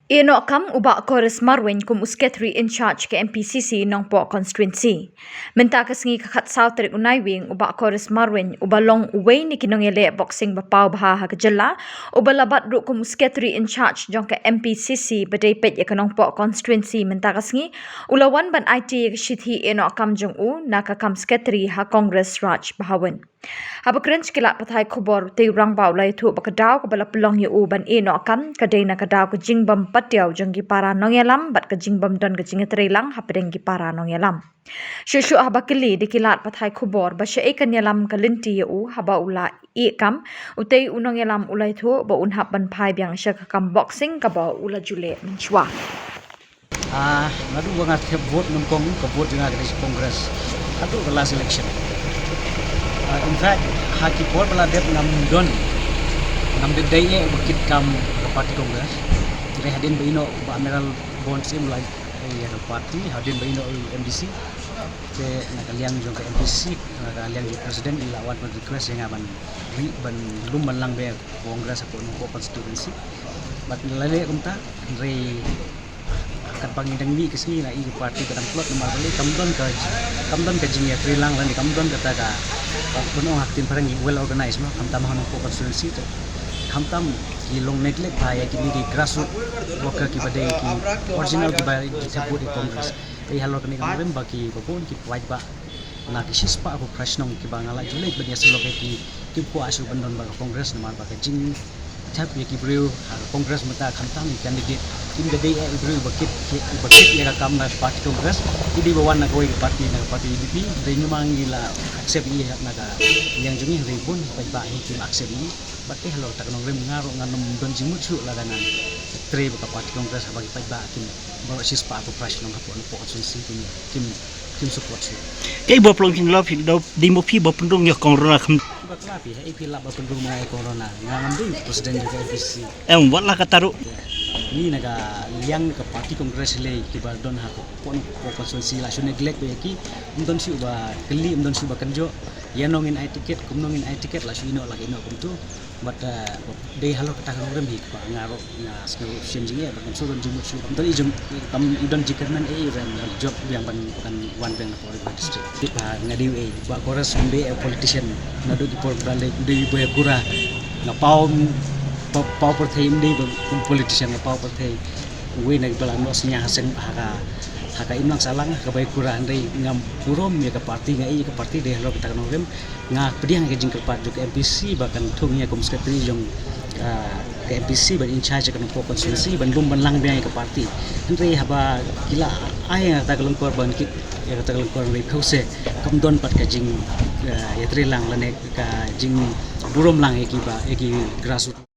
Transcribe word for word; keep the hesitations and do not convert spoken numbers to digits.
Ïehnoh kam u Bah Koris Marwein kum u Secretary in Charge ka M P C C Nongpoh Constituency. Mynta ka sngi ka khatsaw tarik u Naiwieng, u Bah Koris Marwein, uba long uwei na ki nongïaleh boxing ba paw bha ha ka jylla, uba la bat ruh kum u Secretary in Charge jong ka M P C C ba dei peit ïa ka Nongpoh Constituency mynta ka sngi, u la wan ban aiti ïa ka shithi ïehnoh kam jong u na ka kam Secretary ha Congress Raj Bhawan. Haba kren sha ki lad pathai khubor, utei u rangbah u la ïathuh ba ka daw kaba la pynlong ïa u ban ïehnoh kam ka dei na ka daw ka jingbym patiaw jong ki para nongïalam bad ka jingbym don ka jingïatreilang hapdeng ki para nongïalam. Shuh shuh haba kylli da ki lad pathai khubor ba shaei kan ïalam ka lynti ïa u haba u la ïeh kam, utei u nongïalam u la ïathuh ba un hap ban phai biang sha ka kam boxing kaba u la ju leh mynshuwa. Ah, naduh ba nga thep vote nyngkong, ka vote jong nga ka dei sha Congress. Haduh ka last election. Ah, in fact, ha ki por ba la dep ngam don, ngam dei dei eh ba kit kam ka party Congress. Te hadien ba ïehnoh Bah Amiral Bond Syiem la ïa ka party, hadien ba ïehnoh u M D C. Te na ka liang jong ka M P C, na ka liang jong president, i la wan ban request ïa nga ban ri ban lum ban lang beit Congress hapoh Nongpoh constituency. Bad la leh kumta, hynrei katba ngi dang mih ka sngi la i ka party ka dang tlot namar balei kam don ka, kam don ka jingïatreilang lane kam don kata ka, ka ban ong ha ktien phareng well organized mo, khamtam ha Nongpoh constituency te khamtam ki long neglect bha ïa kine ki grassroots worker kiba dei ki original kiba ki thep vote ïa Congress. Te halor kane ka nongrim ba kiba bun ki paidbah na ki shispah arphew phra shnong kiba nga la ju leit ban ïasylok ïa ki, kim kwah shuh ban don bad ka Congress namar ba ka jingthep ïa ki briew ha ka Congress mynta khamtam ïa ki candidate kim da dei eh u briew ba kit, ba kit ïa ka kam na ka party Congress. Ki dei ba wan na kawei ka party, na ka party U D P, hynrei ngi ma ngi la accept ïa na ka liang jong ngi, hynrei bun paidbah hi kim accept ïa. Bad te halor kata ka nongrim nga ruh ngam don jingmut shuh lada ngan trei bad ka party Congress haba ki paidbah kim, baroh shispah arphew phra shnong hapoh Nongpoh constituency kim, kim, kim support shuh. Kaei ba pynlong phi, lada dei mo phi ba pynrung ïa ka corona kham. Ba kla phi, haei phi lap ba pynrung ma nga ïa ka corona? Nga ngam dei president jong ka M P C C. Em, wat la katta ruh. Ngi na ka liang ka party Congress lei kiba don hapoh Nongpoh constituency la shu neglect ïa ki. Ym don shuh ba kylli, ym don shuh ba kynjoh. Ïa nong ngin ai ticket, kumno ngin ai ticket, la shu ïehnoh, la ïehnoh kumto. Bad, eh, dei halor kata ka nongrim hi ba nga ruh nga sngew shem jingeh, ba ngam shu don jingmut shuh, kam don i jong, kam i don jingkyrmen ei, ban jop biang ban, ban wan biang na Paw River District. Tip ha nga dei ei, Bah Koris ym dei politician, naduh ki por ba lei dei ba ïakura. Nga paw, paw, paw pyrthei ym dei ba kum politician, nga paw pyrthei. Uwei na kiba la noh synñia ha seng ha ka, ha ka imlang sahlang, ha kaba ïakura, hynrei ngam burom ïa ka party, nga ïa ka party dei halor kata ka nongrim. Nga pdiang ïa ka jingkyrpad jong ka M P C C ba kan thung ïa kum secretary jong, ah, ka M P C C ban in charge ïa ka Nongpoh constituency ban lum ban lang biang ïa ka party. Hynrei haba ki la ai ïa kata ka lyngkor ban kit ïa kata ka lyngkor hynrei phew se kam don pat ka jing, ah, ïatreilang lane ka jingburom lang ïa ki ba, ïa ki grassroots.